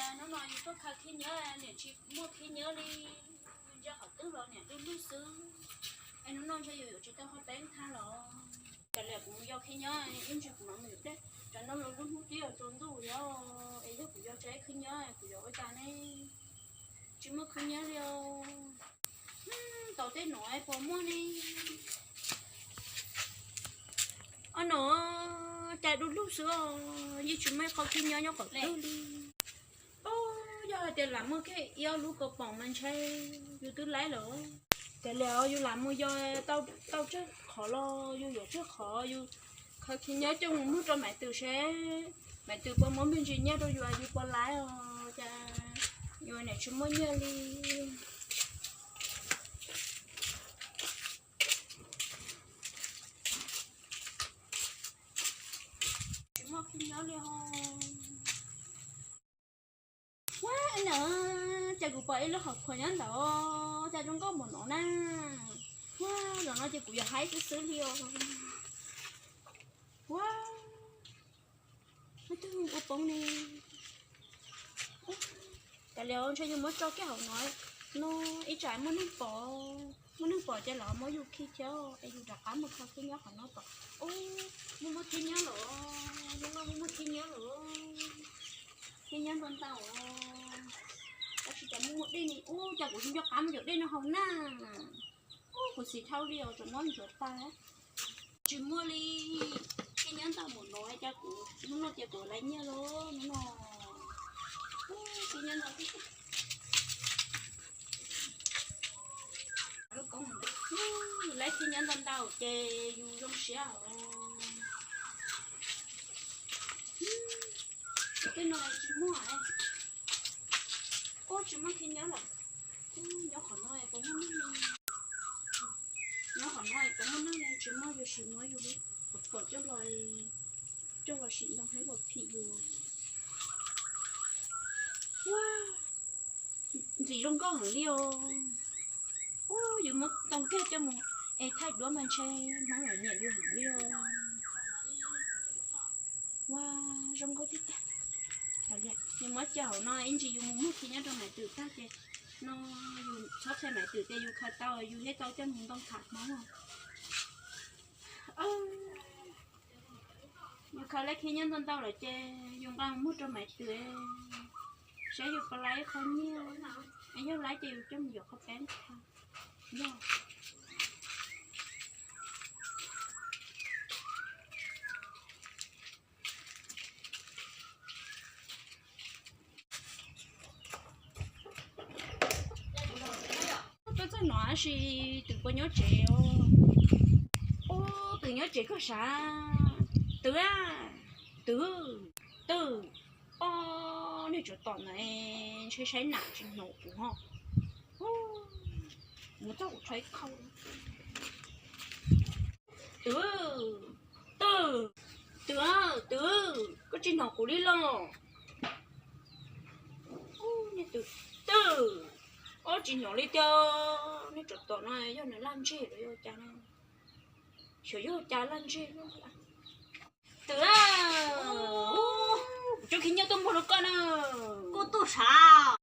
Hnub no yus tuaj khaws khib nyiab, niam tsis muaj khib nyiab li, ntshe qhov twg los niam lub lub xwb. Es hnub no ntshe yus yuav tsis tau qhov peeb thaj los. Kav liam kuv mus yos khib nyiab, ib ntsis kuv mam mus yuav dej. Tsam no los lub hnub twb yuav tsaus ntuj lawm, es yog kuv yos tsam ib khib nyiab kuv yuav ua cas ne? Tsis muaj khib nyiab li os. Tau tej nuav puas muaj ne? Ob no cas du lug xwb os, yeej tsis muaj ib qho khib nyiab nyob qhov twg li. Yog hais tias lam muaj kiag ib ob lub kaus poom mas ntshe yus twb laib lawm. Kav liam yus lam mus yos tau tsawg qhov los yus yuav tsawg qhov, yus khaws khib nyiab coj mus muag rau Maiv Twm seb Maiv Twm puas muab me ntsis nyiaj rau yus, yus puas laib os. Cas yus niam tsis muaj nyiaj li. Tsis muaj khib nyiab li os. Ua, na, cas kuv pom ib lub qhov khuam nyob ntawd, cas zoo nkauj npaum no na. Ua, zaum no ces kuv yuav haib xwb xwb li os. Ua, twb ua poob ne. Kav liam ntshe yus muab tso kiag hauv no, no ib tsam muaj neeg pom, muaj neeg pom ces lawv muab yus khi thiab es yus rov qab mus kho khib nyiab qhov no tom. Ub, muaj muaj khib nyiab lawm, muaj muaj khib nyiab lawm. Khib nyiab ntau ntau, tab sis cas muaj muaj dej ne. Ub, cas kuv tsis nco qab mus yuav dej no haus na. Ub, kuv xis dhau li os, tseem muab ntsuav tag. Tsis muaj li, khib nyiab ntau npaum no cas kuv hnub no ces kuv laib nyiaj lawm hnub no. Khib nyiab ntau, laib khib nyiab ntau ntau ces yus zoo siab os. Tej no tsis muaj. Ub, tsis muaj khib nyiab lawm. Nyob qhov no puas muaj neeg? Nyob qhov no puas muaj neeg? Tsis muaj, yus sim muab yus lub qhov pom coj los, coj los sim ntoo hleb los phim yus. Ua, ntxim zoo nkauj heev li os. Ub, yus muab tau kiag coj mus es thaij duab mas ntshe Hmoob lawv nyiam yus heev li os. Ua, zoo nkauj tiag tiag. Yus muab coj hauv no ib ntsis yus mus muag khib nyiab rau Maiv Twm tag ces no yus txhob qhia Maiv Twm tias yus khaws tau, yus thiaj tau coj mus ntoo tham Hmoob. Yus khaws laib khib nyiab ntau ntau lawm ces yus nqa mus muag rau Maiv Twm saib yus puas laib ib qho nyiaj, es yog laib ces yus coj mus yuav qhov peeb tha. Yog Tuaj txog no tab sis Twm puas nyob tsev os? Ub, Twm nyob tsev kawg sav. Twm, Twm, Twm, ob niag tsov tom ntawd ntshe saib nam tsis hnov kuv ho. Mus txog kuv rho ib qho. Twm, Twm, Twm, Twm, koj tsis hnov kuv li los? Twm, Twm, ob tsis hnov li tiag. Niag tsov tom no yog nws laj ntseg los yog cas? Xyov yog cas laj ntseg. Twm, kuv coj khib nyiab tuaj muag rau koj na. Koj tuaj sav?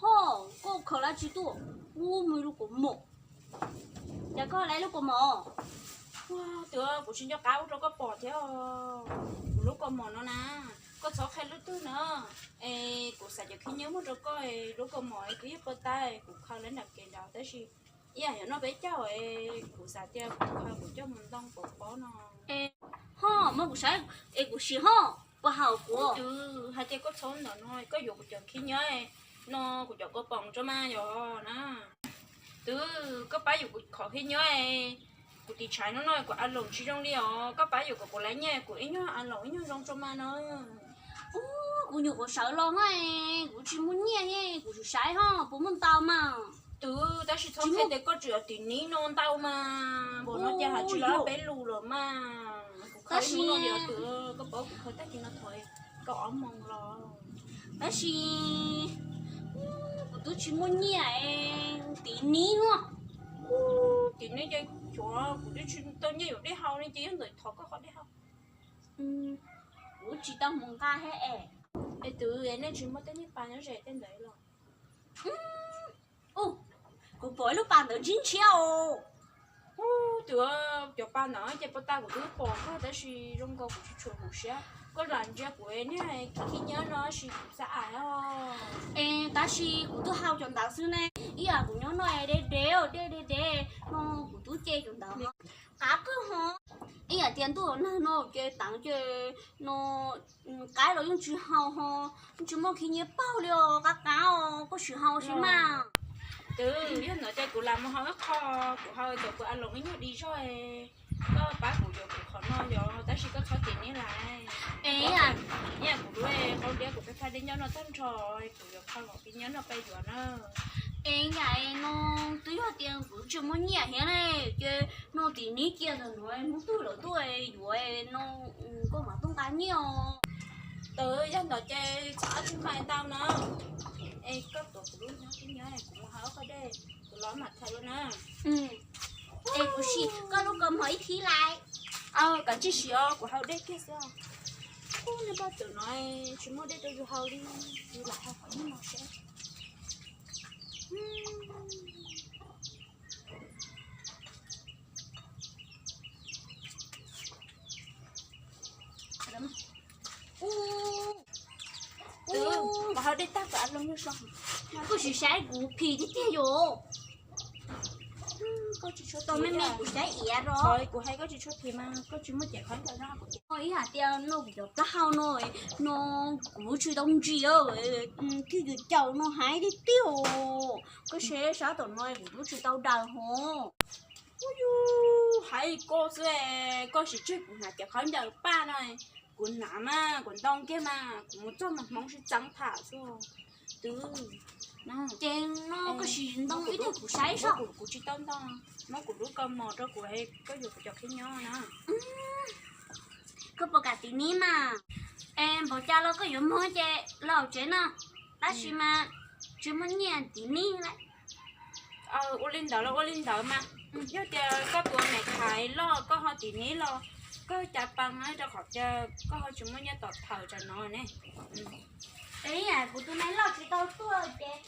Ho, koj khaws dab tsi tuaj? Ub, muaj lub kaus mom. Cas koj laib lub kaus mom? Twm, kuv tsis nco qab ua rau koj pom thiab. Kuv lub kaus mom no na, koj txhob qhia leej twg na. Es kuv xav cov khib nyiab muag rau koj, lub kaus mom kuv yeej pov tas kuv khaws lawv nram kev nrad tab sis ib yam yog noj peb caug, kuv xav tias kuv khaws kuv coj mus ntoo pov pob no. Ho, muab kuv saib es kuv sim ho, puas haum kuv? Twm, hais tias koj txhob ntawm no, koj yuav kuv cov khib nyiab no, kuv cov kaus poom tso mas yog na. Twm, koj pab yuav kuv qhov khib nyiab, kuv tiv tshav hnub no kuv a loos tsis zoo li os, koj pab yuav kom kuv laib nyiaj, kuv ib nyuag a loos ib nyuag zoo tso mas no. Ub, kuv nyuam qhuav sawv los na, kuv tsis muaj nyiaj, kuv saib ho puas muaj ntau mas. Twm, tab sis txhob qhia tias koj tseem yuav tim niv no ntau mas, npaum no ces hais tsis los peb lus lawm mas. Kuv khaws ib hnub no li os Twm, koj paub kuv khaws tag kis no thaum kaum ob moos los. Tab sis kuv twb tsis muaj nyiaj, tim niv no. Tim niv ces xyov kuv twb tsis tau nyiaj yuav dej haus li ces yog ntawm thov koj qhov dej haus. Kuv tsis tau mus nqa thiab es. Es twb nej tsis muaj tej niag pas nyob ze tej ntawd los? Ub, kuv pom ib lub pas ntawd ntshiab ntshiab os. Ub, twb cov pas ntawd ces puag ta kuv twb pom koj tab sis zoo nkaus kuv tsis tshua hum siab. Koj lam ntsia kuv niag khib nyiab no sis kuv xav ais os. Es tab sis kuv twb hau cov ntawd xwb ne, ib yam kuv nyob no es dev dev dev dev dev no kuv twb ce cov ntawd qab kawg ho. Ib yam tias ntuj nag no ces teev ces no qaib los yeej tsis haus ho, yeej tsis muaj khib nyiab paug li os, qab qab os, koj sim haus sim mas. Twb yog ntawd ces kuv lam mus hau ib qho, kuv hau kom kuv a loos ib nyuag di zog, koj pab kuv yuav kuv qhov no yog tab sis koj txhob tim neb lais. Es ib yam kuv lub qau diab kuv peb phaj dej nyob no tag nrho, kuv yuav qhov khib nyiab no peb yuav na. Es yam no twb yog tias kuv tsis muaj nyiaj thiab ne, ces no tim neb cia ntawm no hnub twg lawv tuaj yuav no koj mam tuaj nqa nyiaj os. Twb yog ntawd ces txhob ob tug mais ntau na. Es koj tuav kuv lub nyob tib nyob kuv mus hau qhov dej, kuv los mam tham luag na. Es kuv sim koj lub kaus mom ib thib lais. Kav tsij sim os, kuv hau dej kiag xwb. Ub, nej poj tawm no tsis muaj dej rau yus hau li, yus lam hau qhov nyob no seb. Ub, ub, hau dej tag kom a loos yog so. Koj tsis saib kuv phim tiag tiag yom. Koj tsis tshua tau me me kuv saib iav ro. Kuv hais koj tsis tshua phim mas koj tsis muaj cev qhov ntawd no. Ib hais tias no kuv cov plaub hau no, no kuv tsis tau ntsis, twb yus caum no hais tiag tiag. Koj saib sab tom no kuv twb tsis tau daws ho. Ub, yus hais koj xwb, koj sim tseg kuv hnav cev qhov ncaws paj no, kuv hnav mas kuv ntoo kiag mas kuv mus txog mas hmoov sib txeev tham xwb. Twb, ces no koj sim ntoo ib tug kuv saib seb. Kuv tsis tau ntoo, muab kuv lub kaus mom rau kuv, koj yuav kuv cov khib nyob na. Koj puas kam tim neb mas? Es npaum cas los koj yuav muag ces los tsev no, tab sis mas tsis muaj nyiaj tim neb lawm. Ua li ntawd los ua li ntawd mas, yog tias koj tus me khaiv loj koj ho tim neb los, koj cas pa rau qhov tias koj ho tsis muaj nyiaj tom thawm tsam no ne. Es kuv tus me loj tsis tau tuaj ces,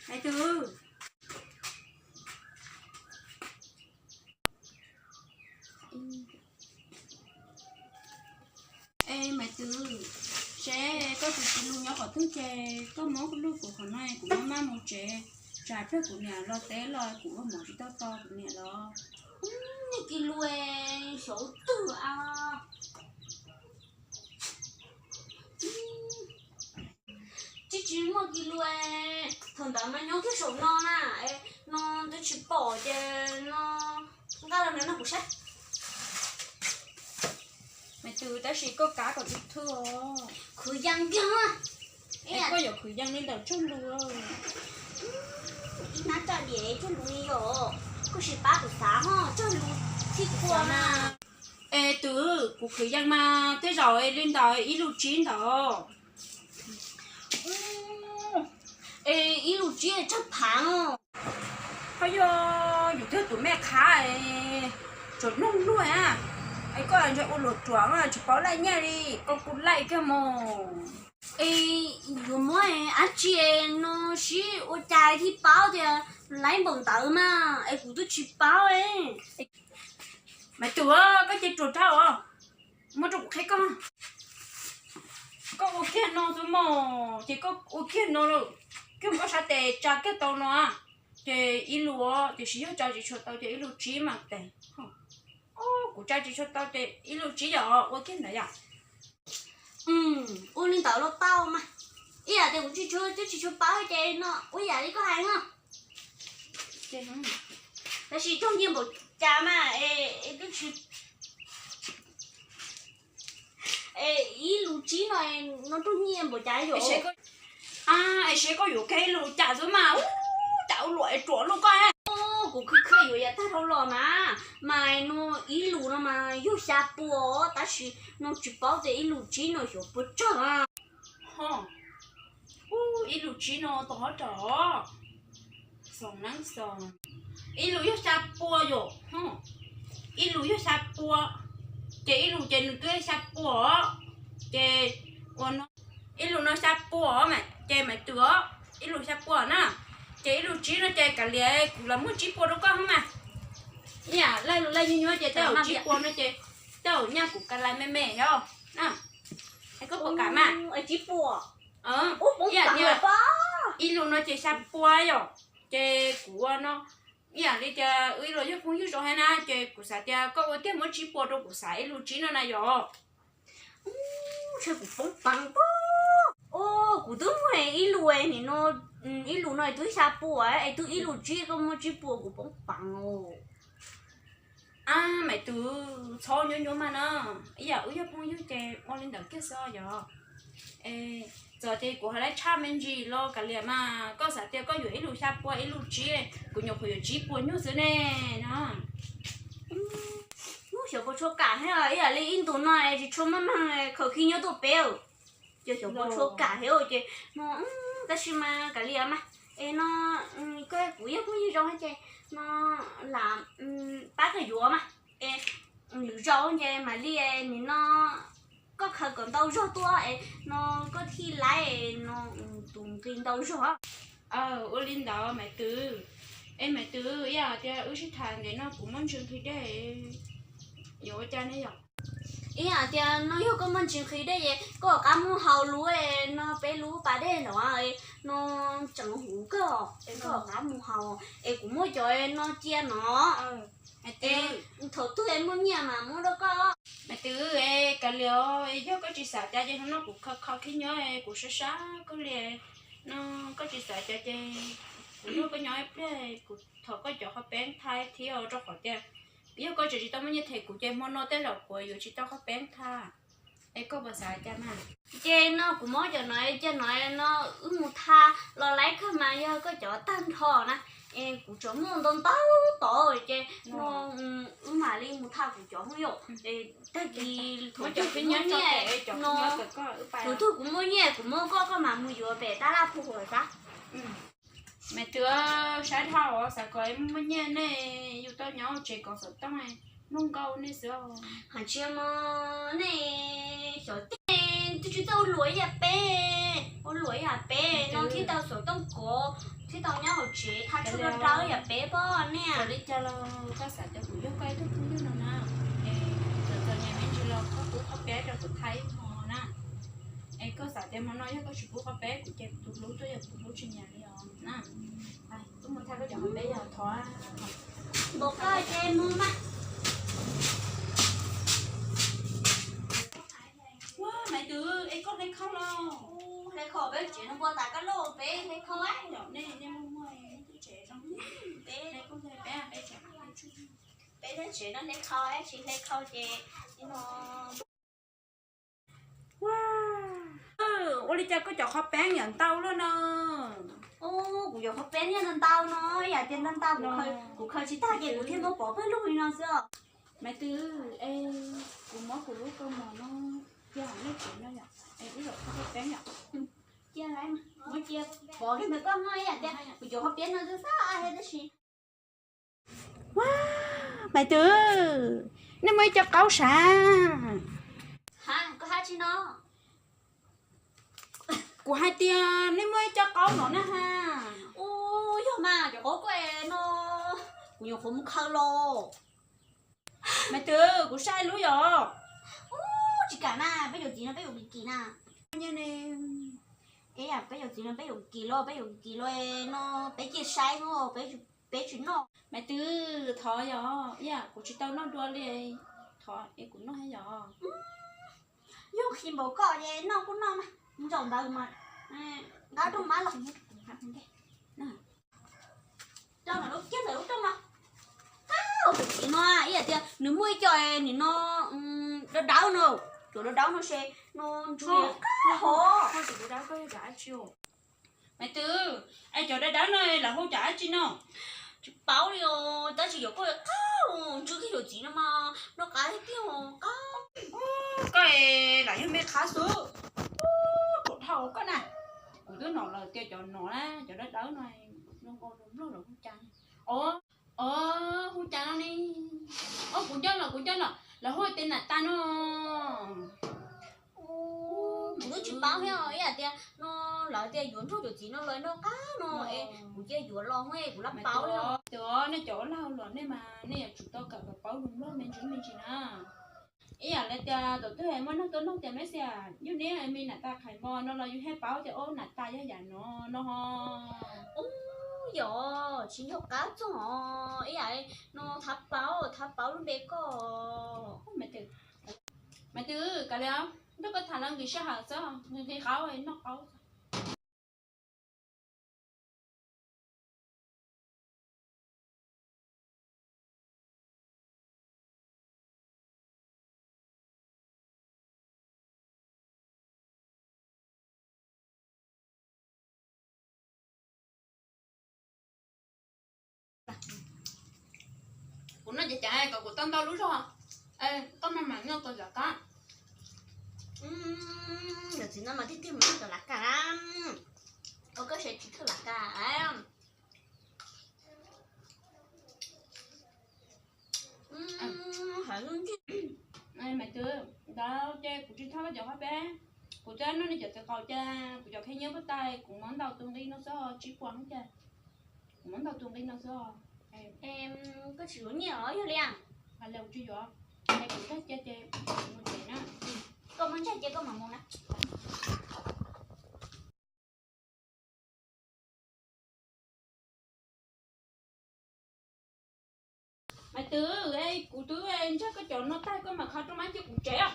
maiv twg, es maiv twg, seb koj tus txiv lus nyob qhov twg ces koj muab lug kuv qhov no kuv maj maj mus tsev, tsam pliag kuv niam los teb los kuv ua mov tsis tau tau kuv niam los. Niag kis lus xyov twg a. Tsis, tsis muaj kis lus, thaum ntawd mas nyob kiag saum no na, no twb tsis pom ces no nqa los no no kuv saib. Maiv twg, tab sis koj kav kom tus thwj os. Khwv yees kiag. Koj yuav khwv yees li ntawm tsaug lus. Ib hnab tsaug diam tsaug lus li yom. Koj sim pab kuv xav ho tsaug lus txhij kuv ua na. Es twb kuv khwv yees mas tej zaum li ntawd ib lus tsib ntawd. Es ib lus tsib tsawg phav. Ho yog yus twb tus me qhav, tsuas noog luag a, es koj ntshai ua luag ruam tsis paub laij nyiaj li, koj kuj laij kiag mus. Es yuav muab dab tsi no sib ua cas thiaj paub tias laib npaum ntawd mas es kuv twb tsis paub. Maiv twg, koj cia ruam rau os, muab rau kuv qhib koj. Koj ua kiag no xwb mog, ces koj ua kiag no lawm, kiag koj sab tes tsa kiag tau no, ces ib lus, tiam sis yog tsa tsis tshua tau ces ib lus tsib mas tes. Kuv tsa tsis tshua tau ces ib lus tsib yom, ua kiag ntawd yom. Ua li ntawd los tau mas, ib yam tias kuv tsis tshua, twb tsis tshua paub ces no ua yam li koj hais no. Tab sis raug nyiaj npaum cas mas, es ib lus tsib no, no raug nyiaj npaum cas yom. Es seb koj yuav kiag ib lus cas xwb mas, ub, cas ua luam es ruam luaj koj. Kuv khwv khwv yuav yav tag dhau los mas, mas no ib lus no mas yog xya pua, tab sis no tsis paub tias ib lus tsib no xyov puas tsawg. Ho, ub, ib lus tsib no tau hov rau, xoom neeb xoom, ib lus yog xya pua yom, ib lus yog xya pua, ces ib lus ces nws twb xya pua, ces Ua no, ib lus no xya pua mas ces Maiv Twm os, ib lus xya pua na, ces ib lus tsib no ces kav liam kuv los muab tsib pua rau koj mas. Ib yam laj lus laj nyuab nyuab ces tej zaum tsib pua no ces tej zaum nyaj kuv ka lais me me os. Koj puas kam mas? Ib lus no ces xya pua yom, ces kuv ua no, ib yam li tias wb los yog phooj ywg zoo heev na ces kuv xav tias koj ua tiag muab tsib pua rau kuv xav ib lus tsib no na yom. Ntshe kuv poob peev pob. Kuv twb muaj ib lus, nim no ib lus no twb xya pua es twb ib lus tsib, koj muab tsib pua kuv poob peev os. Ab Maiv Twm, txhob nyuaj nyuaj mas na, ib yam wb yog phooj ywg ces ua li ntawd kiag xwb yom. Txawm ces kuv hais lawv tshaj me ntsis los kav liam mas koj xav tias koj yuav ib lus xya pua ib lus tsib, kuv nyuam qhuav yuav tsib pua nyuag xwb ne no. Xyov puas tshua kam thiab, ib yam li ib ntus no es tsis tshua muaj neeg khaws khib nyiab tuaj peb, ces xyov puas tshua kam thiab ces no, tab sis mas kav liam mas, es no koj kuv yog phooj ywg zoo ces no lam pab koj yuav mas, es lwm zaus ces mam li nim no koj khaws kom ntau zog tuaj es no koj thiaj laib no tus nqi ntau zog. Ua li ntawd Maiv Twm. Es Maiv Twm, ib yam tias wb sib tham ntev no kuv muaj ntsis nqhis dej, yuav ua cas ne yom? Ib yam tias no yog koj muaj ntsis nqhis dej ces koj rov qab mus haus lub no peb lub pas dej no, no tseem huv kawg, es koj rov qab mus haus es kuv muab cov no cia no. Thaum twg es muaj nyiaj mas muab rau koj. Maiv Twm, kav liam, yog koj tsis xav cas ces hnub no kuv kho kho khib nyiab kuv sab sab kawg li no, koj tsis xav cas ces kuv nrog koj nyob ib pliag, kuv thov koj cov qhov peeb thaj thiab, rau qhov tias yog koj tseem tsis tau muaj nyiaj them kuv ces hmo no tej zaum kuv yuav tsis tau qhov peeb thaj. Es koj puas xav cas mas? Ces no kuv muab cov no cia no, no wb mus thaj los laib kawg mas yog koj cov tag nrho na, es kuv tsuas muaj ntau ntau tod ces no wb mam li mus thaj kuv cov hwj yom. Tag kis thaum twg kuv muaj nyiaj, thaum twg kuv muaj nyiaj kuv muab koj, koj mam mus yuav pem tab laj phu huam xav. Maiv Twm, saib dhau xav kom muaj nyiaj nej yug tau nyob tsev kov xov tooj, mloog nkauj nej xwb. Hais tsis mas nej xyov tej twb tsis txawj ua luam ib yam peb, ua luam ib yam peb no thiaj tau xov tooj kov, thiaj tau nyob hauv tsev thaj tshuaj dawb dawb ib yam peb pob nej. Ua li cas los koj xav tias kuv yog koj ib tug phooj ywg no na, es txom txom nyem me ntsis los koj pub qhov peeb rau kuv thaj ib hmo na. Es koj xav tias hmo no yog koj tsis pub qhov peeb kuv ces kuv tus hlub tuaj yog kuv tus hlub tsis nyiam li os na. Wb mus thaj koj cov qhov peeb yog thov. Npaum koj ces mus mas. Ua Maiv Twm, es koj hle khau los? Hle khau peb tsev no npua tas koj loj peb hle khau. Nej muaj muaj nej twb tsev zoo, peb peb tsev, peb tsev no hle khau, tsis hle khau ces no. Ua li cas koj cov qhov peeb yam ntau luaj no? Kuv cov qhov peeb yeej ntau ntau no, yam tias ntau ntau kuv khaws tsis tag ces kuv thiaj muab pov pawg lug li no xwb. Maiv Twm, es kuv muab kuv lub kaus mom no cia hauv nej tsev no yom, es wb yuav qhov peeb yom. Cia lawm, muab cia pov li ntawd koj noj ib yam tias kuv cov qhov peeb no xwb xwb tab sis. Maiv Twm, nej muaj ib co qaub sav? Koj hais tsis no? Kuv hais tias nej muaj ib co qaub no na ha. Ub, yog mas cov qaub koj no, kuv nyuam qhuav mus khaws los. Maiv Twm, kuv saib lub yom. Ub, tsis kam na, peb yuav txiv no peb yuav kim kim na. Peb yuav txiv no peb yuav kim los, peb yuav kim los no peb cia saib no, peb tsis noj. Maiv Twm, thov yom, ib yam kuv tsis tau noj dua li, thov es kuv noj yom. Yog qhis npaum koj ces noj kuj noj mas, mus zaum ntawd mas nqa rooj mab los. Coj ntawm lub kiag ntawm lub rooj no. Qab tus txiv no ib yam tias nws muaj ib co nim no dawb dawb no, cov dawb dawb no ces no ntsuag qab hov. Maiv Twm, es cov dawb dawb no lawv hu cov dab tsi no? Tsis paub li os, tab sis cov koj qab ntsuag kiag cov txiv no mas noj qab tiag tiag qab. Koj es lam yog me qhab xwb. Ub, dhau koj na. Kuv twb nom lawm tias cov no na, cov dawb dawb no zoo nkauj zoo nplog lawv hu cas? Os, hu cas no ne? Os, kuv nco lawm, kuv nco lawm, lawv hu tias nam tas no. Kuv twb tsis Paub thiab ib yam tias no lawv tias yuav nrog cov txiv no los noj qab no es kuv cia yuav los es kuv lab paub li. Tus nej cov ua lag luam nej mas nej yuav tsum tau kawm kom paub lus Nplog me ntsis me ntsis na. Ib yam li tias thaum twg muaj neeg tuaj nug tias meb xiam yug neb me nam tas qhais npo no los yus thiaj paub tias ob nam tas yog yam no no ho. Ub, yog tsis nco qab txog ib yam no thav paub thav paub lub npe koj. Maiv Twm, kav liam, nrog koj tham los nqis sij hawm xwb, nqis nqis qauv noj qauv. Kuv noj ces cas kom kuv tau ntau lub zog, koj maj mam noj kom zam qab. Cov txiv no mas tiag tiag mas noj cov lav kas, ua koj sab tsis thawj lav kas. Maiv Twm, ntawd ces kuv tsis thab koj cov qhov peb, kuv twb noj nej cov txiv qaub ces kuv cov kheej nyob puag ta, kuv muab ntau tus nqi no xwb, tsib puas no ces kuv muab ntau tus nqi no xwb. Koj tsis yuav nyiaj los yog li? Hais li kuv tsis yuav, es kuv ntshai cia ces mus tsev na. Koj muaj ntshai cia koj mam mus na. Maiv Twm, kuv twb ntshai koj cov no tag koj mam kho rooj mab cia kuv tsev.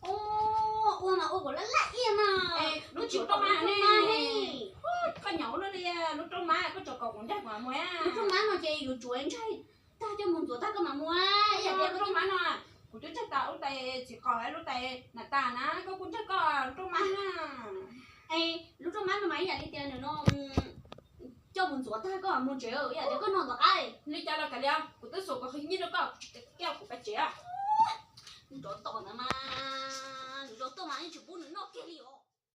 Ua mas ua kom laj laj iab mas, lub tsis rooj mab ne. Koj nyaum ua luaj li, lub rooj mab koj tso kom kuv ntshai kuv mam mus. Lub rooj mab no ces yuav tsum ntshai tag coj mus ntxuav tag koj mam mus. Ib yam tias lub rooj mab no kuv twb ntshai tas lub tais txiv qaub lub tais nam tas na, koj kuj ntshai koj lub rooj mab na. Es lub rooj mab no mas ib yam li tias nws no coj mus ntxuav tag koj mam mus tsev, ib yam tias koj noj tom qab li cas los kav liam, kuv twb xuas kom qhov nyiaj rau koj, kuv tsis kam kuv pab tsev. Nws rov tom ntawd mas, nws rov tom mas yeej tsis pub nws noj kiag li os.